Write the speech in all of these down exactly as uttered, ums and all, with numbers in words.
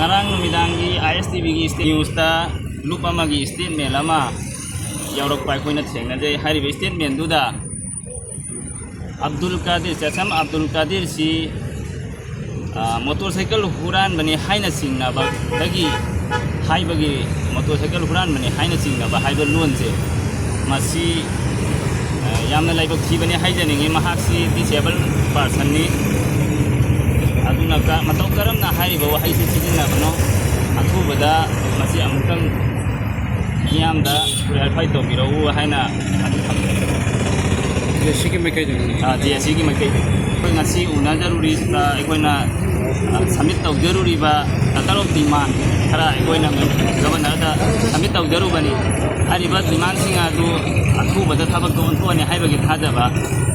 ꯉꯔꯥꯡ ꯅꯨꯃꯤꯗꯥꯡꯒꯤ ꯑꯥꯏ ꯑꯦꯁ ꯇꯤ ꯚꯤꯒꯤ ꯅ꯭ꯌꯨꯁꯇ ꯂꯨꯞ ꯑꯃꯒꯤ ꯁ꯭ꯇꯦꯠꯃꯦꯟ ꯑꯃ ꯌꯥꯎꯔꯛꯄ ꯑꯩꯈꯣꯏꯅ ꯊꯦꯡꯅꯖꯩ꯫ ꯍꯥꯏꯔꯤꯕ ꯁ꯭ꯇꯦꯠꯃꯦꯟꯗꯨꯗ ꯑꯕꯗꯨꯜ ꯀꯥꯗꯤꯔ, ꯆꯦꯁꯝ ꯑꯕꯗꯨꯜ ꯀꯥꯗꯤꯔꯁꯤ, ꯑ, ꯃꯣꯇꯣꯔꯁꯥꯏꯀꯜ ꯍꯨꯔꯥꯟꯕꯅꯤ ꯍꯥꯏꯅ ꯆꯤꯡꯅꯕꯗꯒꯤ ꯍꯥꯏꯕꯒꯤ, ꯃꯣꯇꯣꯔꯁꯥꯏꯀꯜ ꯍꯨꯔꯥꯟꯕꯅꯤ ꯍꯥꯏꯅ ꯆꯤꯡꯅꯕ ꯍꯥꯏꯕ ꯂꯣꯟꯁꯦ, ꯃꯁꯤ, ꯑ, ꯌꯥꯝꯅ ꯂꯥꯏꯕꯛ ꯊꯤꯕꯅꯤ ꯍꯥꯏꯖꯅꯤꯡꯉꯤ꯫ ꯃꯍꯥꯛꯁꯤ ꯗꯤꯁꯦꯕꯜ ꯄꯥꯔꯁꯟꯅꯤ꯫ ꯑꯗꯨꯅ ꯀ-, ꯃꯇꯧ ꯀꯔꯝꯅ ꯍꯥꯏꯔꯤꯕ ꯋꯥꯍꯩꯁꯤ ꯁꯤꯖꯤꯟꯅꯕꯅꯣ? ꯑꯊꯨꯕꯗ ꯃꯁꯤ ꯑꯃꯨꯛꯇꯪ ꯃꯤꯌꯥꯝꯗ ꯀ꯭ꯂꯦꯔꯤꯐꯥꯏ ꯇꯧꯕꯤꯔꯛꯎ ꯍꯥꯏꯅ ꯑꯗꯨꯝ ꯊꯝꯖꯒꯦ꯫ ꯖꯦ ꯁꯤꯒꯤ ꯃꯥꯏꯀꯩꯗꯒꯤ꯫ ꯑꯥ, ꯖꯦ ꯁꯤꯒꯤ ꯃꯥꯏꯀꯩꯗꯒꯤ꯫ ꯑꯩꯈꯣꯏ ꯉꯁꯤ ꯎꯅꯖꯔꯨꯔꯤ, ꯑ, ꯑꯩꯈꯣꯏꯅ, ꯑ, ꯁꯕꯃꯤꯠ ꯇꯧꯖꯔꯨꯔꯤꯕ ꯂꯦꯇꯔ ꯑꯣꯐ ꯗꯤꯃꯥꯟ ꯈꯔ ꯑꯩꯈꯣꯏꯅ ꯒꯕꯔꯅꯔꯗ ꯁꯕꯃꯤꯠ ꯇꯧꯖꯔꯨꯕꯅꯤ꯫ ꯍꯥꯏꯔꯤꯕ ꯗꯤꯃꯥꯟꯁꯤꯡ ꯑꯗꯨ ꯑꯊꯨꯕꯗ ꯊꯕꯛꯇ ꯑꯣꯟꯊꯣꯛꯑꯅꯤ ꯍꯥꯏꯕꯒꯤ ꯊꯥꯖꯕ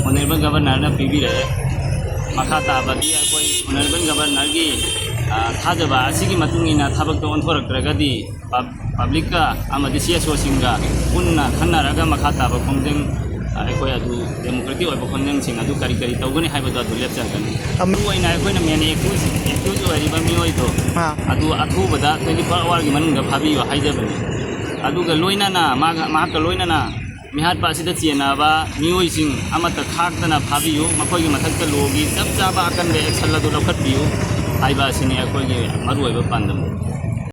ꯑꯣꯅꯔꯦꯕꯜ ꯒꯕꯔꯅꯔꯅ ꯄꯤꯕꯤꯔꯛꯑꯦ꯫ ꯃꯈꯥ ꯇꯥꯕꯗꯤ ꯑꯩꯈꯣꯏ ꯑꯣꯅꯔꯦꯕꯜ ꯒꯕꯔꯅꯔꯒꯤ, ꯑ, ꯊꯥꯖꯕ ꯑꯁꯤꯒꯤ ꯃꯇꯨꯡ ꯏꯟꯅ ꯊꯕꯛꯇ ꯑꯣꯟꯊꯣꯔꯛꯇ꯭ꯔꯒꯗꯤ ꯄꯕ꯭ꯂꯤꯛꯀ ꯑꯃꯗꯤ ꯁꯤ ꯑꯦꯁ ꯑꯣꯁꯤꯡꯒ ꯄꯨꯟꯅ ꯈꯟꯅꯔꯒ ꯃꯈꯥ ꯇꯥꯕ ꯈꯣꯡꯖꯪ, ꯑ, ꯑꯩꯈꯣꯏ ꯑꯗꯨ ꯗꯦꯃꯣꯀ꯭ꯔꯦꯇꯤꯛ ꯑꯣꯏꯕ ꯈꯣꯡꯖꯪꯁꯤꯡ ꯑꯗꯨ ꯀꯔꯤ ꯀꯔꯤ ꯇꯧꯒꯅꯤ ꯍꯥꯏꯕꯗꯣ ꯑꯗꯨ ꯂꯦꯞꯆꯔꯛꯀꯅꯤ꯫ ꯑꯝ- ꯃꯔꯨ ꯑꯣꯏꯅ ꯑꯩꯈꯣꯏꯅ ꯃꯦꯟ ꯑꯦꯀ꯭ꯌꯨꯁ, ꯑꯦꯀ꯭ꯌꯨꯁ ꯑꯣꯏꯔꯤꯕ ꯃꯤꯑꯣꯏꯗꯣ ꯑꯥ꯫ ꯑꯗꯨ ꯑꯊꯨꯕꯗ twenty four hourꯒꯤ ꯃꯅꯨꯡꯗ ꯐꯥꯕꯤꯌꯨ ꯍꯥꯏꯖꯕꯅꯤ꯫ ꯑꯗꯨꯒ ꯂꯣꯏꯅꯅ ꯃꯥꯒ, ꯃꯍꯥꯛꯀ ꯂꯣꯏꯅꯅ ꯃꯤꯍꯥꯠꯄ ꯑꯁꯤꯗ ꯆꯦꯟꯅꯕ ꯃꯤꯑꯣꯏꯁꯤꯡ ꯑꯃꯠꯇ ꯈꯥꯛꯇꯅ ꯐꯥꯕꯤꯌꯨ, ꯃꯈꯣꯏꯒꯤ ꯃꯊꯛꯇ ꯂꯣꯒꯤ ꯆꯞ ꯆꯥꯕ ꯑꯀꯟꯕ ꯑꯦꯛꯁꯟ ꯑꯗꯨ ꯂꯧꯈꯠꯄꯤꯌꯨ ꯍꯥꯏꯕ ꯑꯁꯤꯅꯤ ꯑꯩꯈꯣꯏꯒꯤ ꯃꯔꯨꯑꯣꯏꯕ ꯄꯥꯟꯗꯝ꯫